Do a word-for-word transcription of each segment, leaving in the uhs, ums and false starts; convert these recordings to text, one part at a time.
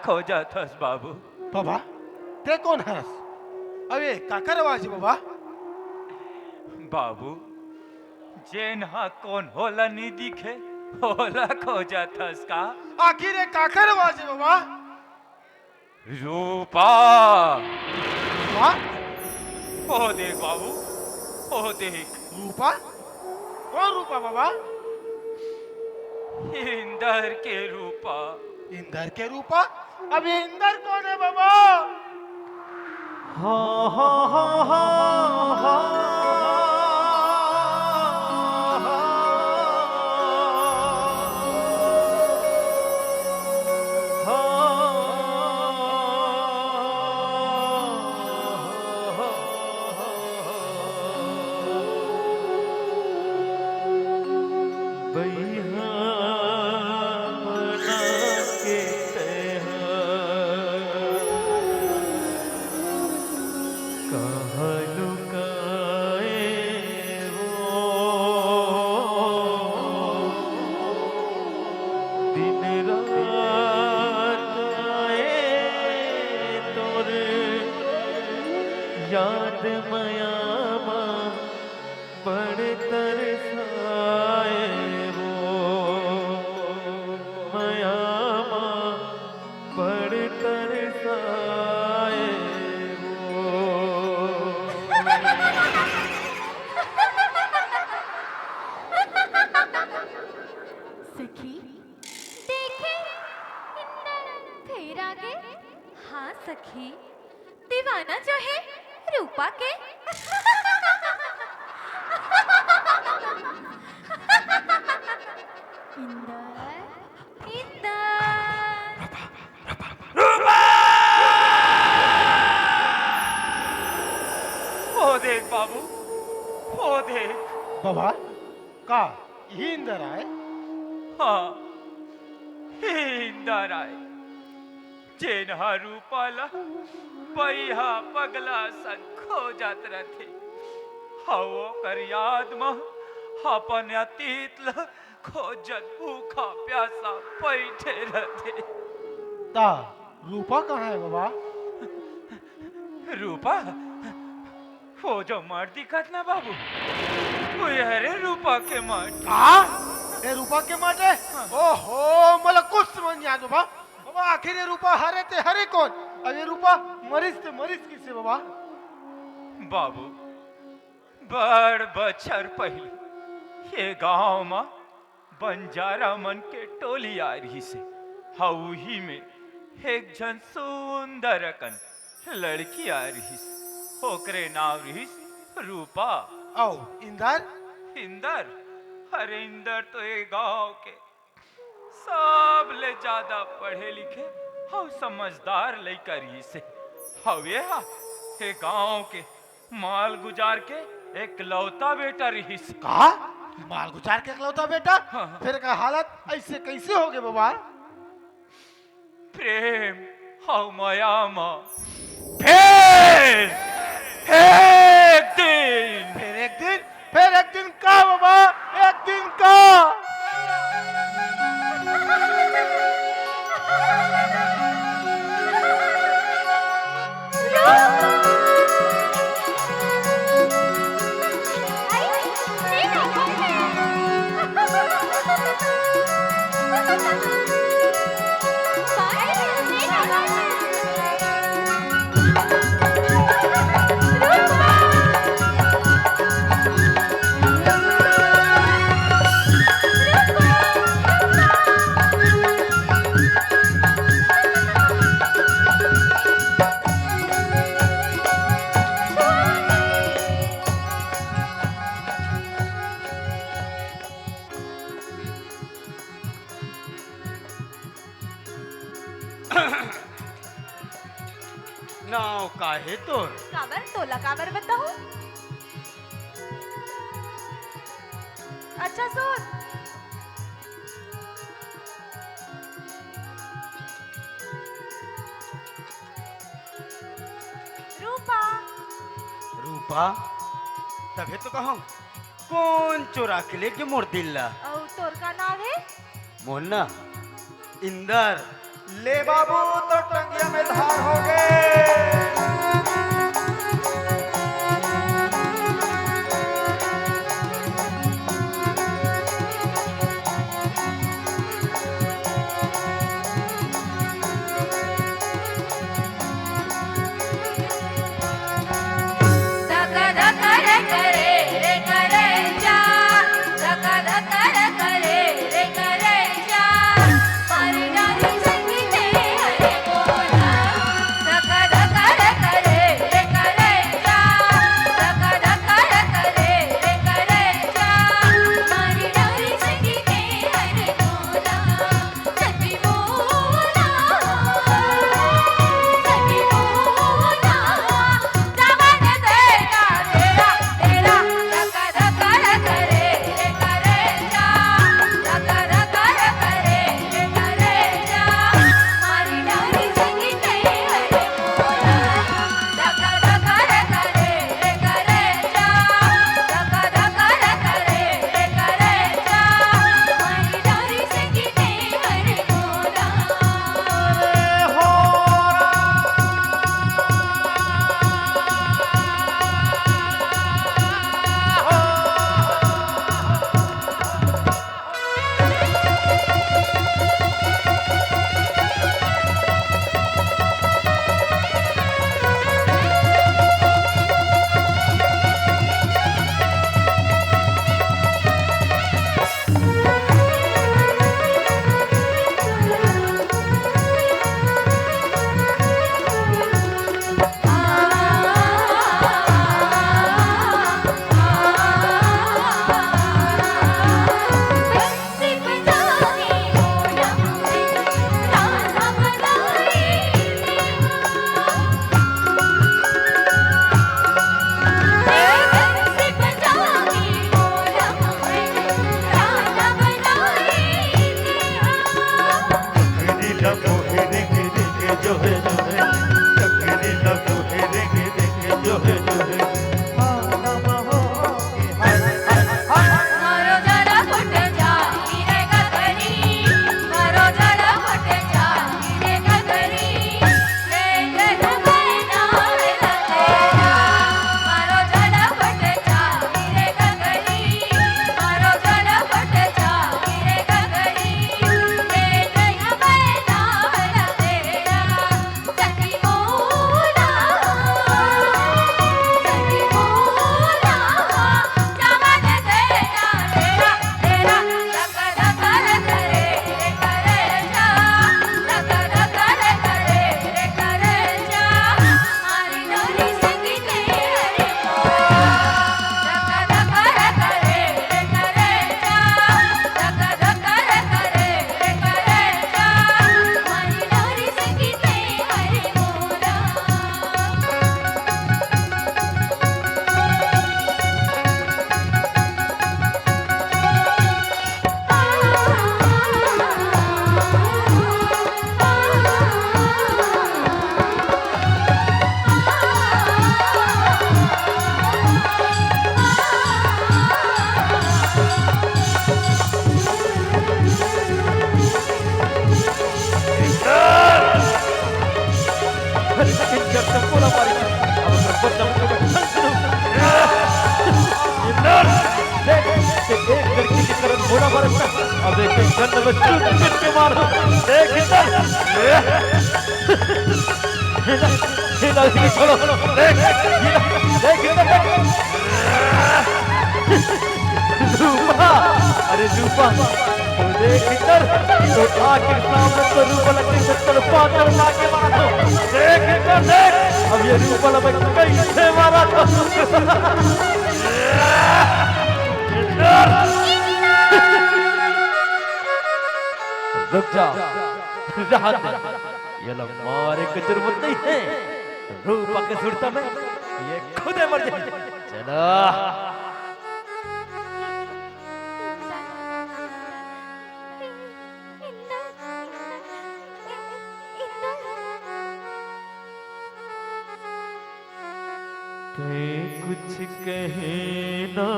खोजत हस बाबू। बाबा, तें कोन हस? अबे काकर आवाज हे बाबा? बाबू, जेन हा कोनो ला नइ दिखे, ओला खोजत हस का? आखिर ये काकर आवाज हे बाबा? रूपा। रूपा? ओ देख बाबू, ओ देख। रूपा? कोन रूपा बाबा? इंदर के रूपा। इंदर के रूपा? अबे इंदर कोन हे बाबा? बइहा बना के तैहा कहाँ लुकाए वो। दिन रात आए तोर याद मया मा बड़ तरसाए वो, मया मा बड़ तरसाए वो। सखी, देखे, इंदर फेर आगे। हाँ सखी, दीवाना जो हे रूपा के। इंदर, इंदर। ओ देख बाबू, ओ देख। बाबा, का इही इंदर आय? हाँ, इही इंदर आय। जेन ह रूपा ला बइहा पगला सन खोजत रथे। हव ओकर याद म अपन अतीत ला खोजत भूखा प्यासा बइठे रथे। ता रूपा कहाँ हे बाबा? रूपा? वो जो मठ दिखत ना बाबू, वो हरे रूपा के मठ। का? ये रूपा के मठ हे? हाँ। ओहो, मोला कुछ समझ नइ आत बाबा। बाबा, आखिर ये रूपा हरे ते हरे कोन? अब ये रूपा मरिस ते मरिस कइसे बाबा? बाबू, बड़ बछर पहिली ये गांव म बंजारा मन के टोली आय रिहिस हे। हव उही में एक झन सुंदर अकन लड़की आय रिहिस। ओकरे नाव रिहिस रूपा। अउ इंदर? इंदर? अरे इंदर तो ये गांव के सबले जादा पढ़े लिखे अउ समझदार लइका रिहिस हे। हव ये हा, ये गांव के मालगुजार के एकलौता बेटा रिहिस। का? मालगुजार के एकलौता बेटा? हाँ, हाँ। फेर एकर हालत अइसे कइसे होगे बाबा? प्रेम अउ मया म फेर एक दिन। फेर एक दिन? फेर एक दिन का बाबा? एक दिन का? नाव का हे तोर? काबर, तोला काबर बताहूं? अच्छा सुन। रूपा। रूपा? तभे तो कहूं, कोन चोरा के लेगे मोर दिल ला? अउ तोर का नाव हे? मोर ना इंदर। ले बाबू, तो टंगिया में धार हो गे। अब एक एक गन में चुन चुन के मारो। देख इधर। हिला, हिला, हिला, छोड़ो। देख, हिला, देख इधर। रूपा, अरे रूपा, तू देख इधर। तो आखिर सामने तो रूपा लग गई, सत्तर पाँच मार के मारो। देख इधर, देख। अब ये रूपा लग कैसे मारा था। रुक जा, रहन दे। ये लोग मारे की जरूरत नहीं है। रूपा के सुरता में ये खुदे मर जाए। चलो। तैं कुछ कहे ना,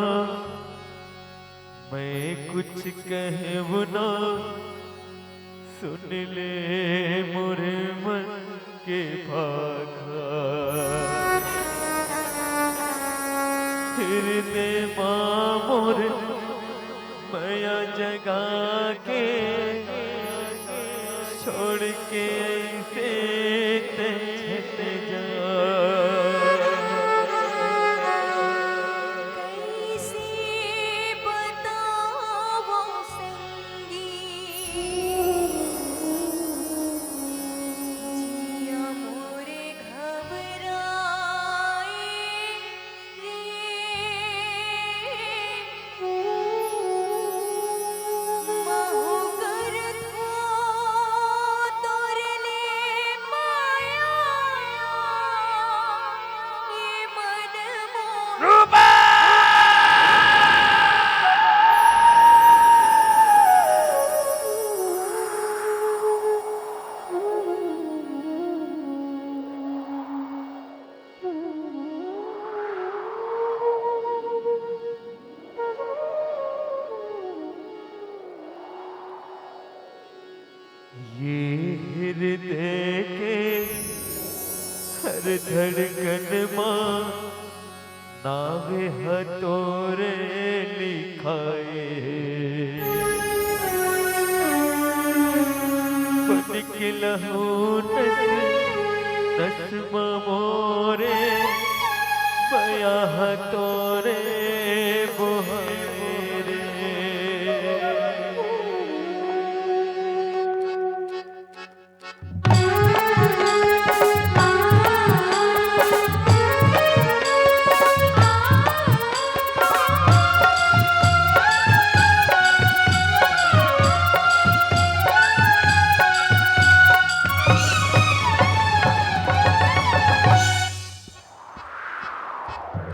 मैं कुछ कहूँ ना, सुन ले मोर मन के भाखा, हृदय मा मोर मया जगा के, छोड़ के ऐसे तैं झन जा। कैसे बतावं संगी, जिया मोर घबराए रे। महूँ करथों तोर ले माया, ये मन मोर रूपा। ये हृदय के हर धड़कन मा नावे ह तोरे लिखाए। बन के लहू नस नस म मोरे, बया ह तोरे बोहाए रे।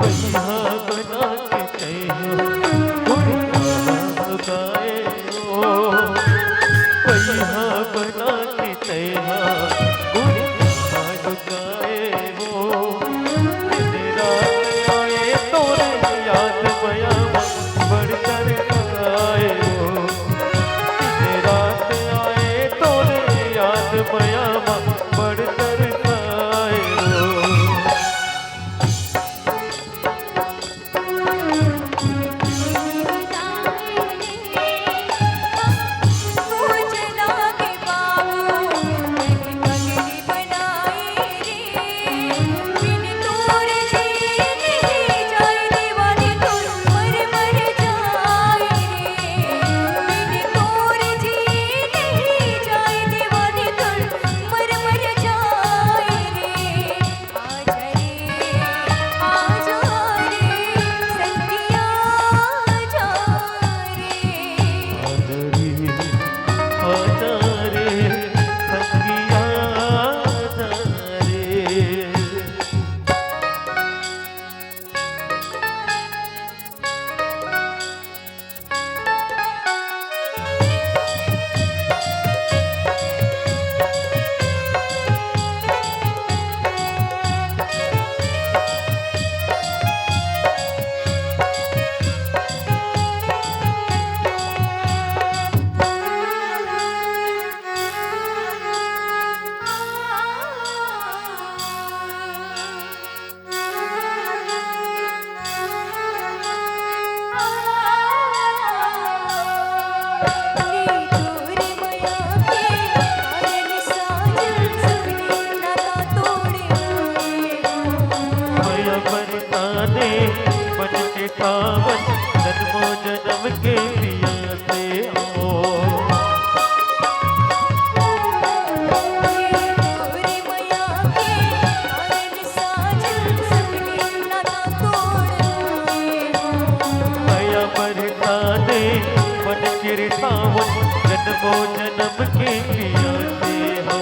पहिया बना के तैं हा गुड़िया लुकाए हो। पहिया बना के तैं हा गुड़िया लुकाए हो। दिन रात आए तोरे याद मया मा बड़ तरसाए हो। दिन रात आए तोरे याद मया मा बड़ तरसाए हो। मया बरसाने बन के सावन, जन्मों जन्म के पिया से हो। मया बरसाने बन के सावन, जन्मों जन्म के पिया से हो।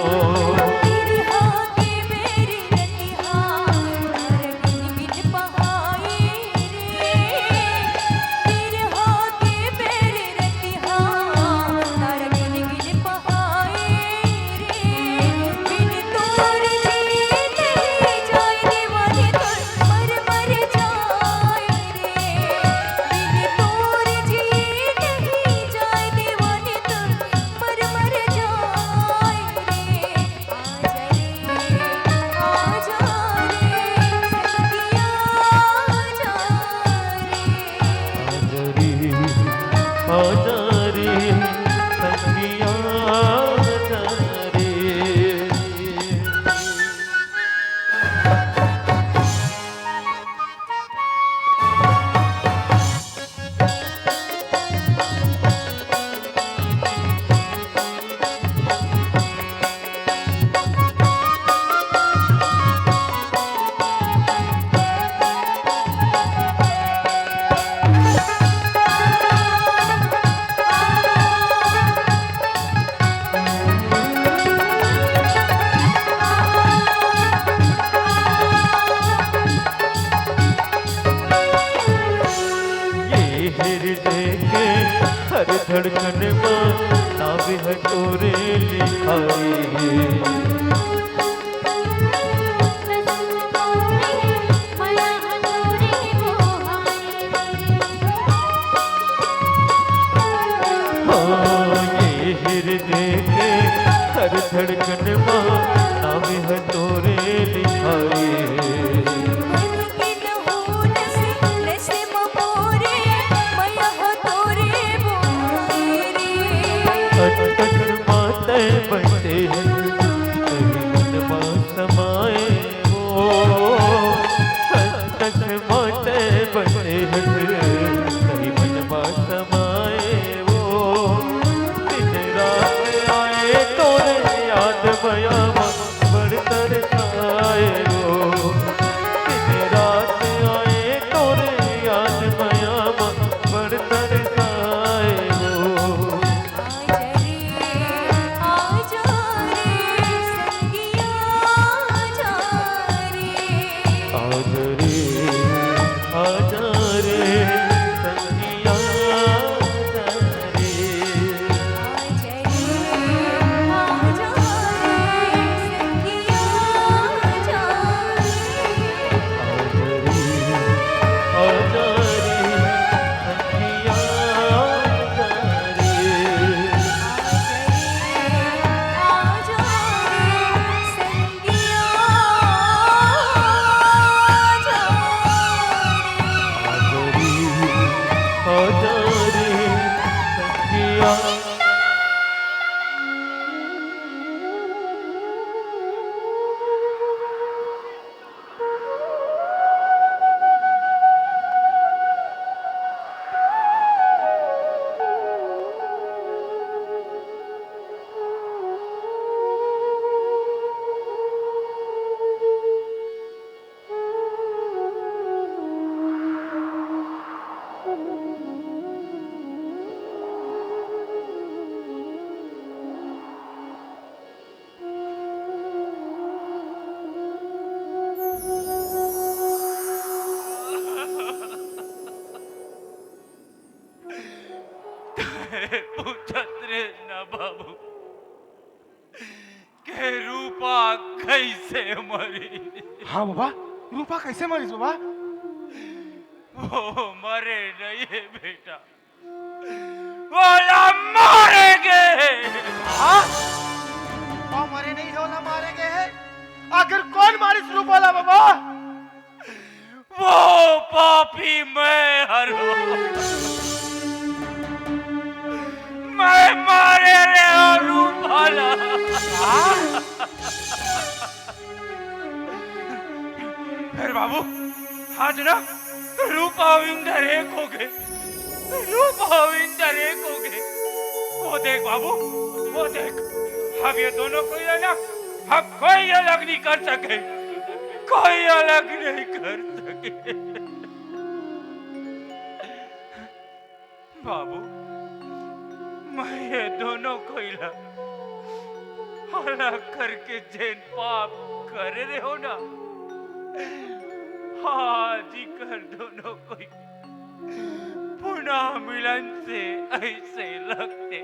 तोरे लिखाई हे। हाँ, ये हृदय के हर धड़कन मा नाम हे तोरे लिखाई हे। अंतस माते बसे हस, कहीं मन मा समाए वो। अंतस माते बसे हस, कहीं मन मा समाए वो। दिन रात आए तोरे याद मया मा, बड़ तरसाए वो। दिन रात आए तोरे याद मया मा, बड़ तरसाए वो। आजा रे, आजा रे, संगिया, आजा रे। आजा रे, आजा रे, संगिया, आजा रे। आजा रे, आजा रे, संगिया, आजा रे। आजा रे, आजा रे, संगिया, आजा रे। तैं पूछत रहे ना बाबू, के रूपा कइसे मरी? हाँ बाबा, रूपा कइसे मरिस बाबा? वो मरे नइ हे बेटा, ओला मारे गे हे। हाँ? वो मरे नइ हे, ओला मारे गे हे। आखिर कोन मारिस रूपा ला बाबा? वो पापी मैं हरों। मैं मारे रेहेंव रूपा ला। हाँ? फेर बाबू, आज ना रूपा अउ इंदर एक होगे। रूपा अउ इंदर एक होगे। वो देख बाबू, वो देख, अब ये दोनों कोई है ना, अब कोई अलग नहीं कर सके, कोई अलग नहीं कर सके। बाबू, मैं ये दोनों कोई ला अलग करके जेन पाप करे रेहेंव ना, आज इकर दोनों कोई पुनः मिलन से अइसे लगथे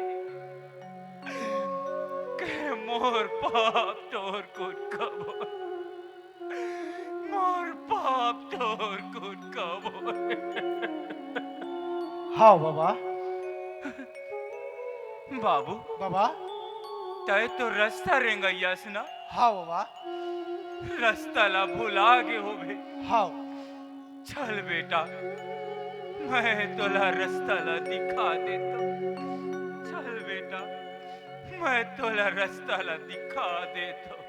के मोर पाप तोर कुन कबो, मोर पाप तोर कुन कबो। हाँ बाबा। बाबू, बाबा। तैं तो रस्ता रेंगइयास ना? हाँ बाबा। रस्ता ला भुला गे होबे। हाँ। चल बेटा, मैं तोला रस्ता ला दिखा देथों। चल बेटा, मैं तोला रस्ता ला दिखा देथों।